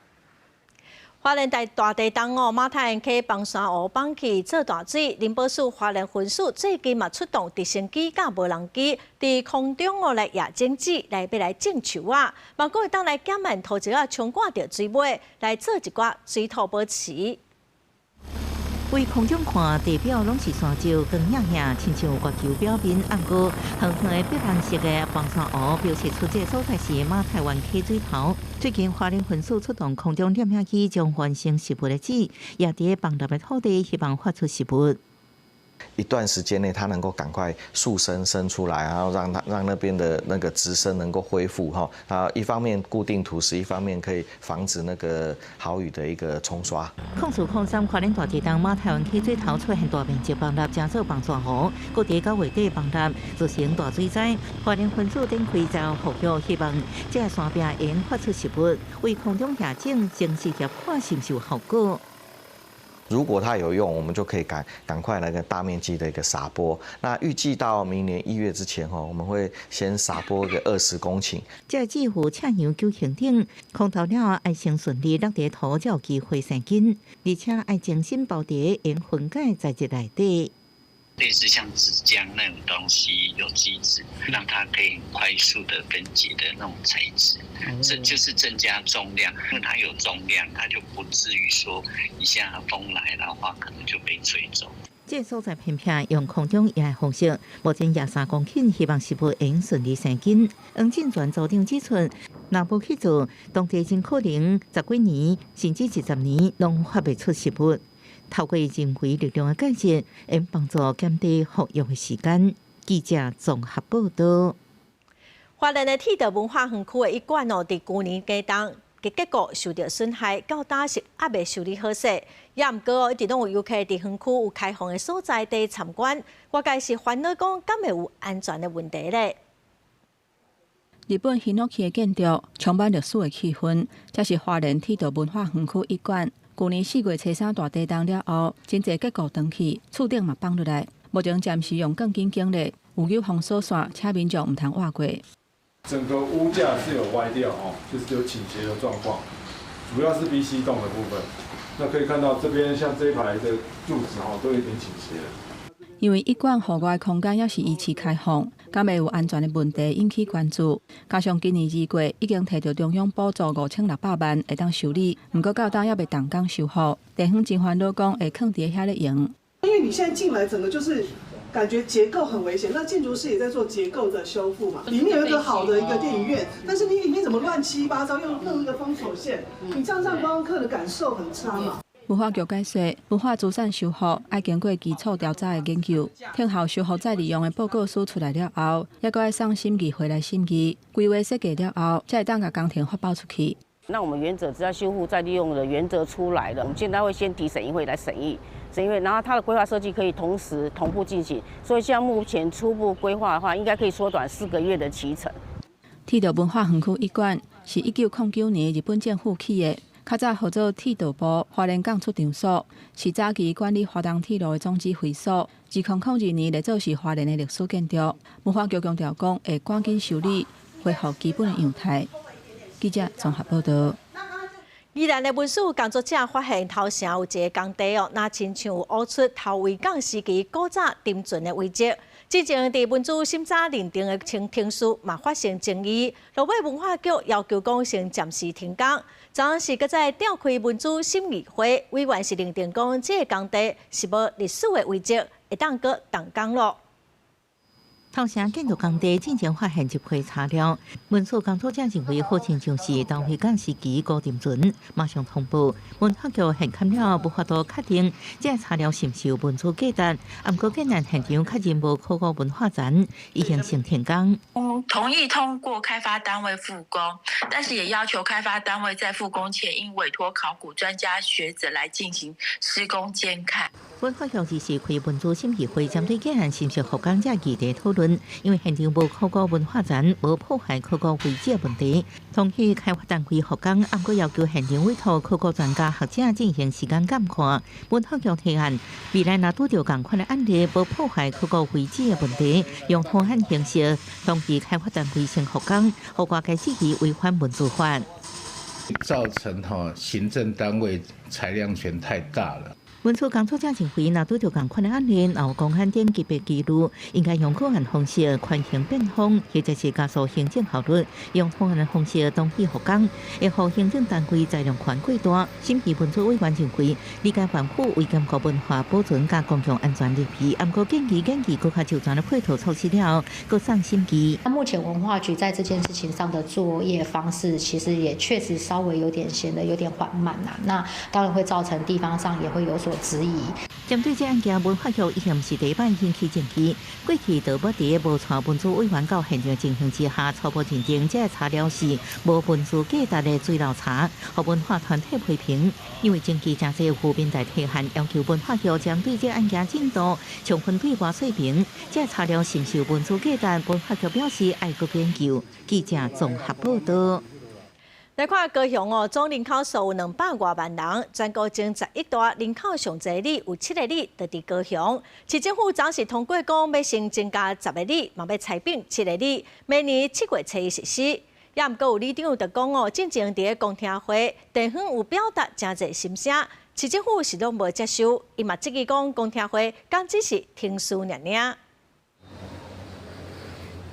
花蓮大地震哦，馬太溪枋山湖崩去做大水，林保署花蓮分署最近嘛出動直升機佮無人機，佇空中哦來掖種子，來欲來種樹仔，嘛閣會當來減慢土石仔沖灌著水尾，來做一寡水土保持。對空中看，地表攏是山石，光影影，親像月球表面。毋過，遠遠的碧藍色的枋山湖，標示出這個所在是馬太灣溪水頭。最近花蓮分署出動空中攝影機，將完成植物的籽，也佇崩塌的土地，希望發出植物。一段時間內，它能夠趕快樹生生出來，然後讓它讓那邊的那個植生能夠恢復哈。啊，一方面固定土石，一方面可以防止那個豪雨的一個沖刷。04/03花蓮大地震，馬太灣溪水頭出現大面積崩塌，成做枋山湖，閣佇9月底崩塌，造成大水災。花蓮分署展開就復育，希望這個山壁會發出植物，對空中掖種，真實協看是毋是有效果。如果它有用，我們就可以趕快來個大面積的一個撒播。那預計到明年1月之前，吼，我們會先撒播個20公頃。這支付赤楊九行頂空投了，愛先順利落地土，才有機會生根，而且愛精心包佇會分解材質內底。類似像紙漿那種東西，有機質，讓它可以快速的分解的那種材質，這就是增加重量。因為它有重量，它就不至於說一下風來的話，可能就被吹走。這所在偏僻，用空中壓方式，目前23公頃，希望是會用順利生根。黃進全組長指出，若無去做，當地真可能十幾年甚至20年攏發袂出食物。透過人為力量的介入，會幫助減低復育的時間。記者綜合報道。花蓮的鐵道文化園區的一館哦，佇舊年過冬的結構受著損害，到今是猶未修理好勢。也毋過哦，一直攏有遊客佇園區有開放的所在地參觀，外界是煩惱講，敢會有安全的問題咧？日本ヒノキ的建築充滿歷史的氣氛，這是花蓮鐵道文化園區一館。舊年4月初三大地動了後，真濟結構斷去，厝頂嘛放落來。目前暫時用鋼筋固咧，有有封鎖線，請民眾毋通倚過。整個屋架是有歪掉哦，就是有傾斜的狀況，主要是 B、C 棟的部分。那可以看到這邊像這一排的柱子哦，都有點傾斜。因為一館戶外空間猶是依次開放，敢會有安全的問題引起關注。加上今年2月已經提著中央補助5600萬會當修理，毋過到今猶未動工修復。地方真煩惱，講會囥佇遐咧用。因為你現在進來，整個就是感覺結構很危險。那建築師也在做結構的修復嘛。裡面有一個好的一個電影院，但是你裡面怎麼亂七八糟，又弄一個封鎖線，你這樣讓觀光客的感受很差嘛。文化局解釋，文化資產修復愛經過基礎調查的研究，聽候修復再利用的報告書出來了後，猶閣愛送審議會來審議，規劃設計了後，才會當共工程發包出去。那我們原則只要修復再利用的原則出來了，我們現在會先提審議會來審議，審議會，然後它的規劃設計可以同時同步進行，所以像目前初步規劃的話，應該可以縮短4個月的期程。鐵道文化園區一館是1909年日本政府起的。較早號做鐵道部花蓮港出場所，是早期管理花東鐵路的總指揮所。2002年列做是花蓮的歷史建築。文化局強調講，會趕緊修理，恢復基本的樣態。記者綜合報道。宜蘭的文史工作者發現頭城有一个工地哦，若親像有挖出頭圍港時期古早沉船的遺跡。之前佇文資審查認定的程序嘛發生爭議，落尾文化局要求講先暫時停工。昨昏是閣再召開文資審議會，委員是認定講這个工地是無歷史的遺跡，會當閣動工囉。頭城建築工地進前發現一批材料，文史工作者認為好親像是頭圍港時期古沉船，馬上通報文化局現勘了無法度確定這材料是毋是有文資價值，毋過竟然現場確認無考古文化層，已經先停工。同意通過開發單位復工，但是也要求開發單位在復工前應委託考古專家學者來進行施工監看。文化局這時開文資審議會，針對建案是毋是復工這議題討論。因為現場無考古文化層，無破壞考古遺跡問題，同意開發單位復工，毋過要求現場委託考古專家學者進行時間監看。文化局提案，未來若拄著仝款的案例，無破壞考古遺跡的問題，用方案形式同意開發單位先復工，予外界質疑違反文資法。造成行政單位裁量權太大了。文史工作者認為，若拄著仝款的案例，若有公安等級別記錄，應該用個案方式寬刑變通，或者是加速行政效率，用方案的方式同意復工，會予行政單位裁量權過大。審議文資委員認為，理解政府為兼顧文化保存佮公共安全立意，毋過建議研究閣較周全的配套措施了後，閣送審議。那目前文化局在這件事情上的作業方式，其實也確實稍微有點顯得有點緩慢啦。那當然會造成地方上也會有所質疑。針對這案件，文化局已經毋是第一擺引起爭議。過去就捌佇無帶文資委員到現場情形之下，初步認定這个材料是無文資價值的水漏槽，予文化團體批評。因為爭議誠濟，有民代提案要求文化局針對這案件進度充分對外說明，這个材料是毋是有文資價值？文化局表示愛閣研究。記者綜合報道。來看高雄哦，總人口數有200外萬人，全國前11大人口上濟里有七個里，就佇高雄。市政府早時通過講，欲先增加10個里，嘛欲裁併七個里，明年7月初一實施。也毋過有里長就講哦，進前佇咧公聽會，地方有表達誠濟心聲，市政府是攏無接受，伊嘛質疑講公聽會敢只是程序爾爾。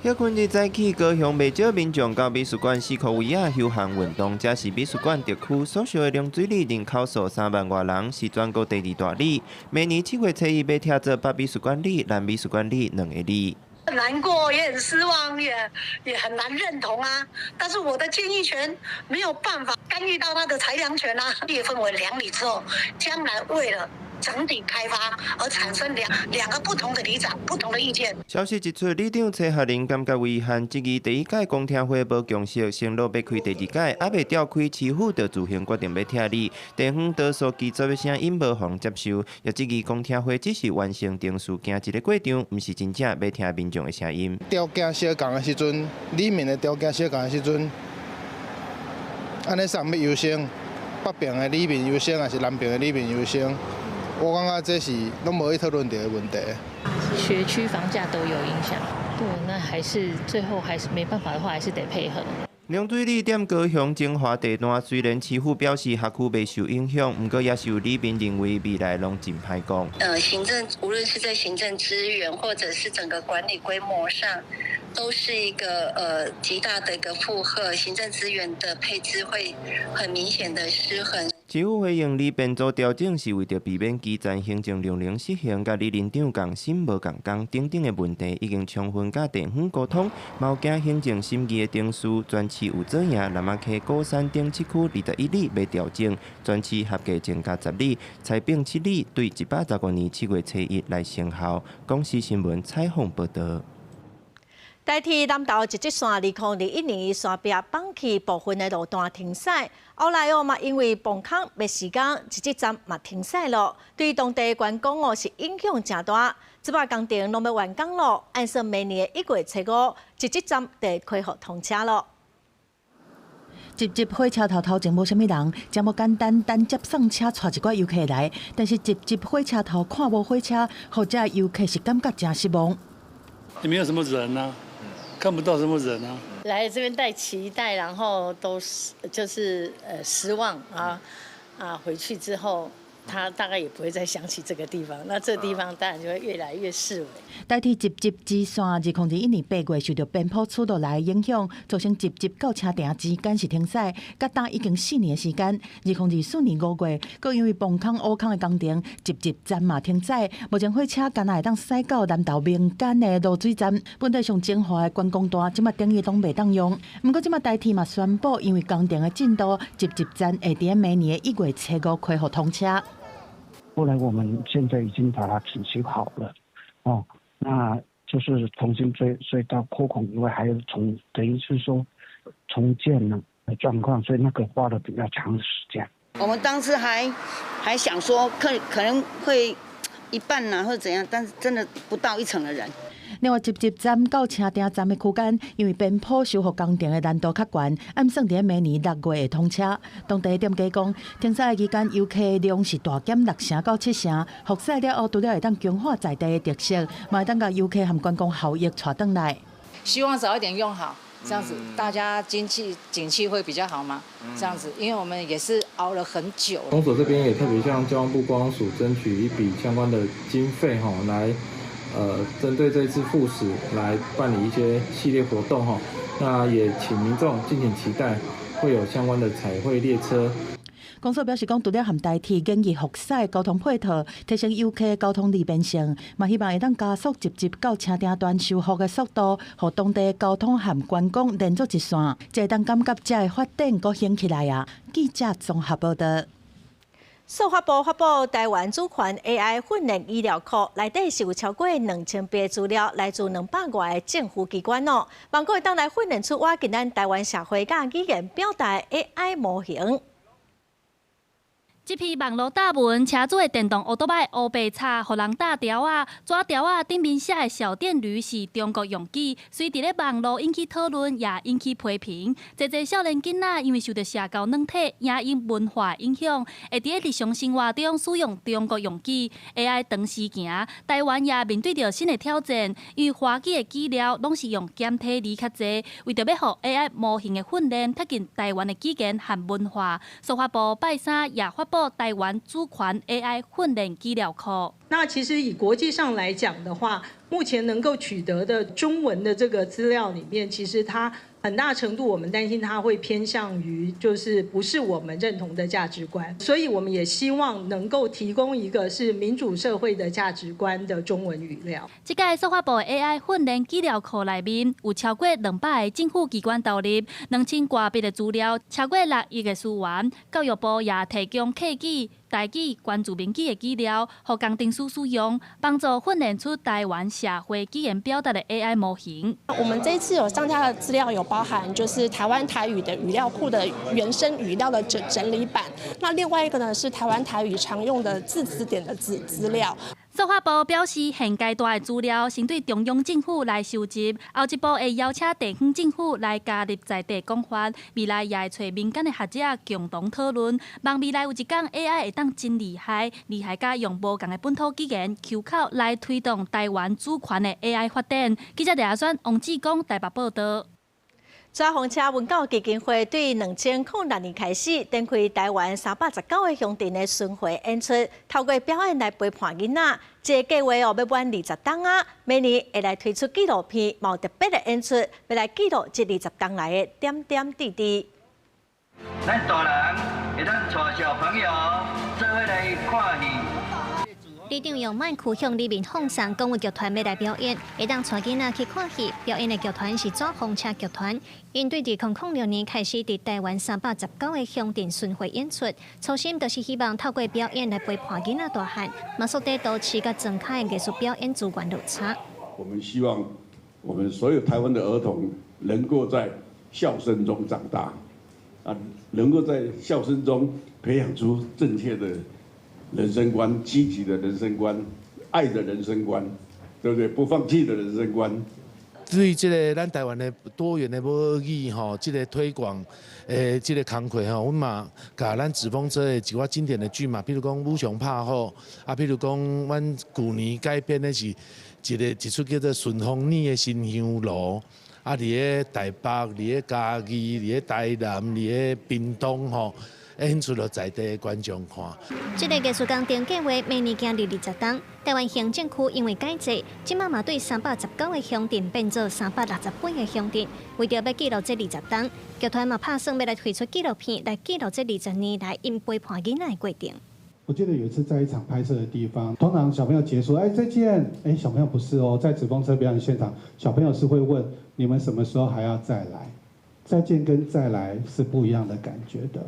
歇睏日早起，高雄袂少民眾到美術館四箍圍仔休閒運動，這是美術館特區所屬的龍水里人口數3萬外人，是全國第二大里。明年7月初一欲拆做北美術館里、南美術館里兩个里。難過，也很失望，也很難認同啊。但是我的建議權沒有辦法干預到他的裁量權啊。裂分為兩里之後，將來為了整體開發而產生兩個不同的里長、不同的意見。消息一出，里長蔡學林感覺遺憾，質疑第一屆公聽會無共識，承諾欲開第二屆，猶未召開，市府就自行決定欲拆里。地方多數拒絕的聲音無予人接受，也質疑公聽會只是完成程序行一个過場，毋是真正欲聽民眾的聲音。條件相仝的時陣，里民的條件相仝的時陣，按呢啥欲優先？北爿的里民優先，還是南爿的里民優先？我感覺這是攏無去討論著的問題。學區房價都有影響，對，那還是最後還是沒辦法的話，還是得配合。龍水里踮高雄精華地段，雖然市府表示學區袂受影響，毋過也是有里民認為未來攏真歹講。行政無論是在行政資源，或者是整個管理規模上，都是一個極大的一個負荷，行政資源的配置會很明顯的失衡。市府回應里編組調整是為著避免基層行政量能失衡，佮里鄰長仝心無仝工等等的問題，已經充分佮地方溝通，嘛有經行政審議的程序，全市有做贏南仔溪、鼓山等七區21里欲調整，全市合計增加10里，裁併7里，對115年7月初一來生效。公視新聞採訪報導。台鐵南投集集線2021年山壁崩去部分的路段停駛，後來哦嘛因為崩空欲施工，集集站嘛停駛咯，對當地觀光哦是影響誠大。這擺工程攏欲完工咯，按算明年1月初5，集集站就恢復通車咯。集集火車頭頭前無啥物人，這麼簡單單接送車帶一寡遊客來，但是集集火車頭看無火車，予遮遊客是感覺誠失望。也沒有什麼人啊。看不到什麼人啊！來這邊帶期待，然後都是就是失望啊啊！回去之後，他大概也不會再想起這個地方，那這個地方當然就會越來越式微。台鐵集集支線2021年8月受著邊坡出落來影響，造成集集到車埕之間是停駛，佮今已經4年的時間。2024年5月，閣因為崩空挖空的工程，集集站嘛停駛，目前火車干焦會當駛到南投民間的蘆水站，本地上精華的觀光帶，這馬等於攏袂當用。毋過這馬台鐵嘛宣布，因為工程的進度，集集站會佇明年的1月初5恢復通車。後來我們現在已經把它整修好了，哦，那就是重新隧道擴孔以外，還有重等於是說重建了的狀況，所以那個花了比較長時間。我們當時還想說可能會一半啊，或者怎樣，但是真的不到一成的人。另外，集集站到車埕站的區間，因為邊坡修復工程的難度較懸，按算佇明年6月會通車。當地店家講，停駛期間遊客量是大減6成到7成，復駛了後，除了會當強化在地的特色，嘛會當共遊客和觀光效益帶轉來。希望早一點用好，這樣子大家經濟景氣會比較好嘛？這樣子，因為我們也是熬了很久。公所這邊也特別向交通部觀光署爭取一筆相關的經費，吼，來。針對這次復駛來辦理一些系列活動哈，那也請民眾敬請期待，會有相關的彩繪列車。公所表示講，除了和台鐵建議復駛交通配套，提升遊客交通利便性，嘛希望會當加速集集到車埕段修復的速度，予當地交通和觀光連做一線，才會當感覺遮的發展閣興起來啊！記者綜合報導。數發部發布台灣主權 AI 訓練語料庫，內底是有超過2000筆資料，來自200外个政府機關哦。望閣會當來訓練出倚近咱台灣社會佮語言表達的 AI 模型。這篇網路貼文，車主的電動歐多擺烏白插，予人貼條仔，紙條仔頂面寫的小電驢是中國用語，隨佇咧網路引起討論，也引起批評。濟濟少年囡仔因為受著社交軟體、影音文化影響，會佇咧日常生活中使用中國用語。AI 長時行，台灣也面對著新的挑戰，因為華語的語料攏是用簡體字較濟，為著欲予 AI 模型的訓練貼近台灣的語言和文化，數發部拜三也發布台灣主權 AI 訓練資料庫。那其實以國際上來講的話，目前能夠取得的中文的這個資料裡面，其實它很大程度我們擔心它會偏向於就是不是我們認同的價值觀，所以我們也希望能夠提供一個是民主社會的價值觀的中文語料。這屆數發部 AI 訓練資料庫內面有超過200個政府機關投入2000多筆的資料，超過6億個資源。教育部也提供客語、台語、原住民語的資料，予工程師使用，幫助訓練出台灣社會語言表達的 AI 模型。我們這一次有上架的資料有包含，就是台灣台語的語料庫的原生語料的整理版。那另外一個呢，是台灣台語常用的字詞典的資料。數發部表示，現階段的資料先對中央政府來收集，後一步會邀請地方政府來加入在地講法，未來也會揣民間的學者共同討論。望未來有一天 AI 會當真厲害，厲害甲用無仝的本土語言 Q 口來推動台灣主權的 AI 發展。記者李阿選、王志剛台北報道。紙風車文教基金會對2006年開始，展開台灣319個鄉鎮的巡迴演出，透過表演來陪伴囡仔。這個計劃哦，欲滿20冬啊，每年會來推出紀錄片，嘛有特別的演出，欲來記錄這20冬來的點點滴滴。咱大人會當帶小朋友做伙來看戲。里長用麥克向里面放送公有劇團欲來表演，會當帶囡仔去看戲。表演的劇團是紙風車劇團，𪜶對2006年開始佇台灣319個鄉鎮巡迴演出，初心就是希望透過表演來陪伴囡仔大漢，嘛縮短都市佮莊跤的藝術表演資源落差。我們希望我們所有台灣的兒童能夠在笑聲中長大，啊，能夠在笑聲中培養出正確的人生觀、積極的人生觀、愛的人生觀，對不對？不放棄的人生觀。對這个咱台灣的多元的母語吼，這个推廣的這个工課吼，阮嘛共咱紙風車的一寡經典的劇嘛，比如講武松拍虎，啊，比如講阮舊年改編的是一个一齣叫做《順風耳的新香爐》，啊，佇咧台北、佇咧嘉義、佇咧台南、佇咧屏東吼，演出予在地的觀眾看。這个藝術工程計劃明年行入20冬，台灣行政區因為改制，這擺嘛對319個鄉鎮變做368個鄉鎮。為著欲記錄這20冬，劇團嘛拍算欲來推出紀錄片來記錄這20年來𪜶陪伴囡仔的過程。我記得有一次在一場拍攝的地方，通常小朋友結束，哎，再見，哎，小朋友不是哦，在紙風車表演現場，小朋友是會問你們什麼時候還要再來？再見跟再來是不一樣的感覺的。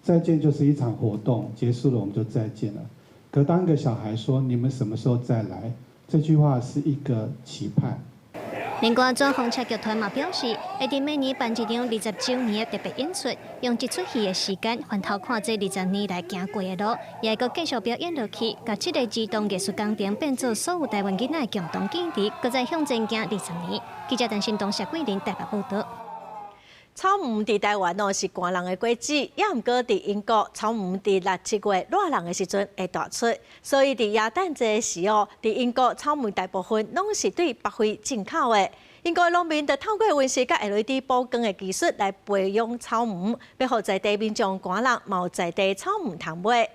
再見就是一場活動結束了，我們就再見了。可當一個小孩說你們什麼時候再來，這句話是一個期盼。另外，紙風車劇團嘛表示，會佇每年辦一場20週年的特別演出，用一齣戲的時間回頭看這20年來行過的路，也會閣繼續表演落去，共這個兒童藝術工程變做所有台灣囡仔的共同記憶，閣再向前行20年。記者陳新東、謝桂林台北報道。草莓佇台灣哦是寒人的果子，也毋過佇英國，草莓佇六七月熱人的時陣會大出，所以佇耶誕節時哦，佇英國草莓大部分攏是對北非進口的。英國農民就透過溫室佮 LED 補光的技術來培養草莓，欲予在地民眾寒人嘛有在地草莓通買。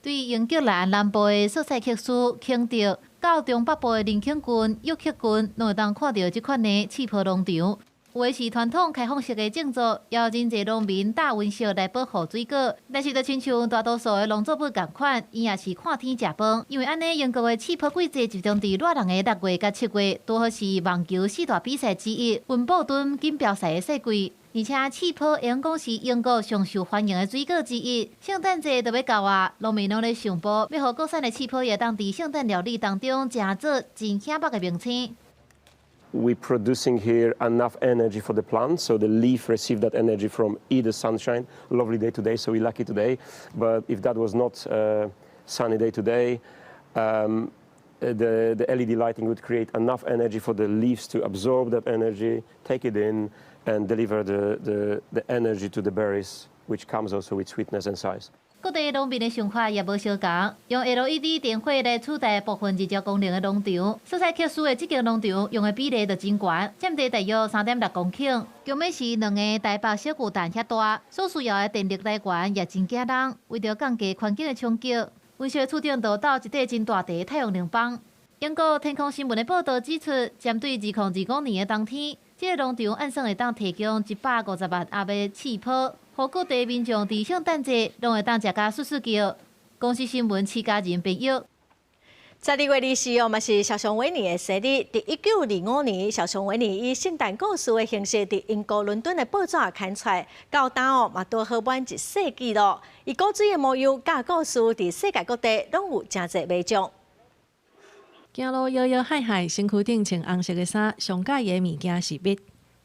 對英格蘭南部的蘇塞克斯、肯特到中北部的林肯郡、約克郡，攏會當看著這款的刺泡農場。有的是傳統開放式的種植，也有真濟農民搭溫室來保護水果。但是，就親像大多數的農作物仝款，伊也是看天食飯。因為按呢，英國的刺泡季節集中佇熱人的6月佮7月，拄好是網球四大比賽之一溫布頓錦標賽的賽季。而且，刺泡會用講是英國上受歡迎的水果之一。聖誕節就欲到啊，農民攏咧想步，欲予國產的刺泡會當佇聖誕料理當中成做真顯目的明星。We producing here enough energy for the plant, so the leaf receive that energy from either sunshine. Lovely day today, so we're lucky today. But if that was not a sunny day today, the LED lighting would create enough energy for the leaves to absorb that energy, take it in, and deliver the energy to the berries, which comes also with sweetness and size. 各地農民的想法也無相仝，用 LED 電火來取代部分日照功能的農場。蘇塞克斯的這間農場用的比例就真懸，佔地大約3.6公頃，強尾是兩个台北小巨蛋遐大，所需要的電力來源也真驚人。為著降低環境的衝擊，溫室厝頂就鬥一塊真大塊太陽能板。英國天空新聞的報導指出，針對2025年的冬天，這个農場按算會當提供150萬盒的刺泡。予各地民眾佇聖誕節攏會當食甲欶欶叫。公視新聞徐家仁編譯。12月24號嘛是小熊維尼的生日。佇1925年，小熊維尼以聖誕故事的形式，佇英國倫敦的報紙刊出來，到今哦嘛拄好滿一世紀囉。伊古錐的模樣佮故事，佇世界各地攏有誠濟迷眾。行路搖搖晃晃，身軀頂穿紅色的衫，上佮意的物件是蜜。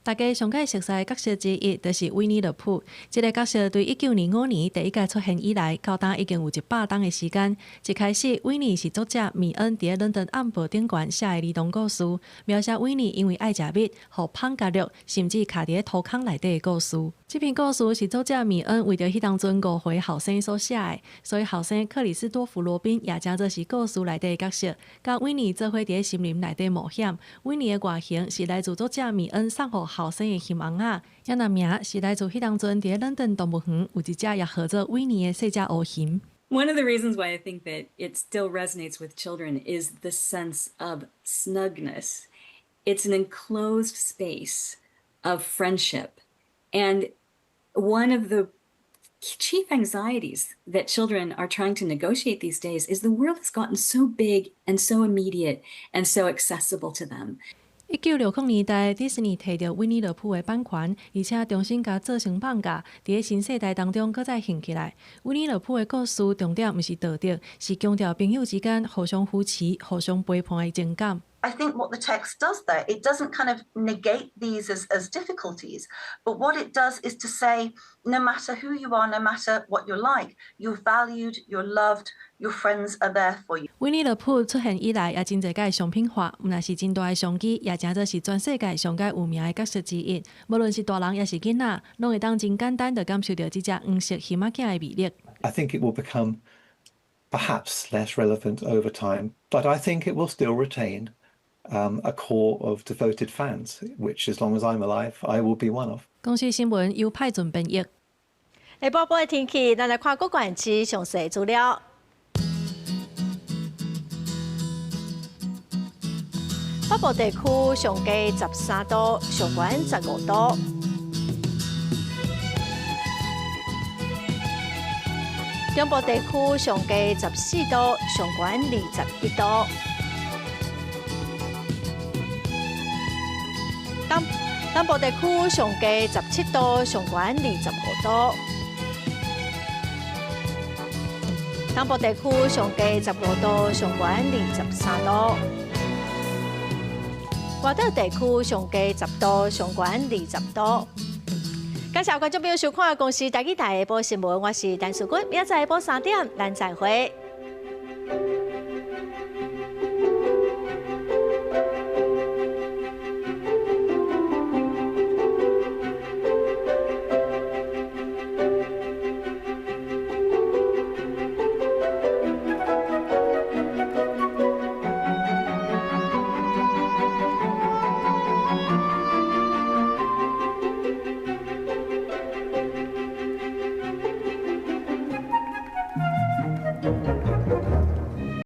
大家上蓋熟悉的角色之一，就是維尼樂普。這个角色對1925年第一屆出現以來，到今已經有100冬的時間。一開始，維尼是作者米恩佇咧倫敦暗報頂懸寫的兒童故事，描寫維尼因為愛食蜜，予蜂咬著，甚至卡佇咧塗空內底的故事。這篇故事是作者米恩為著彼當陣5歲後生所寫的，所以後生克里斯多夫羅賓也稱做是故事內底的角色，佮維尼做伙佇咧森林內底冒險。維尼的外形是來自作者米恩送予後生的熊甕仔，抑若名是來自彼當陣佇咧倫敦動物園有一隻也號做維尼的細隻烏熊。 One of the reasons why I think that it still resonates with children is the sense of snugness. It's an enclosed space of friendship. And one of the chief anxieties that children are trying to negotiate these days is the world has gotten so big and so immediate and so accessible to them. 1960年代，迪士尼提著維尼樂普的版權，而且重新共做成艋舺，佇咧新世代當中閣再興起來。維尼樂普的故事重點毋是道德，是強調朋友之間互相扶持、互相陪伴的情感。 I think what the text does there, it doesn't kind of negate these as difficulties, but what it does is to say, no matter who you are, no matter what you're like, you're valued, you're loved, your friends are there for you. 維尼樂普出現以來，也真濟擺商品化，毋但是真大的商機，也成做是全世界上蓋有名的角色之一。無論是大人抑是囡仔，攏會當真簡單就感受著這隻黃色熊仔囝的魅力。 I think it will become perhaps less relevant over time, but I think it will still retain a core of devoted fans, which as long as I'm alive, I will be one of. 公視新聞由派准編譯。下晡晡的天氣，咱來看各縣市詳細資料。北部地區上低13度，上懸15度。中部地區上低14度，上懸21度。東南部地區上低17度，上懸25度。東部地區上低15度，上懸23度。外島地區上低10度，上懸20度。感謝觀眾朋友收看《公視台語台》下晡新聞，我是陳淑君，明仔載下晡3點，咱再會。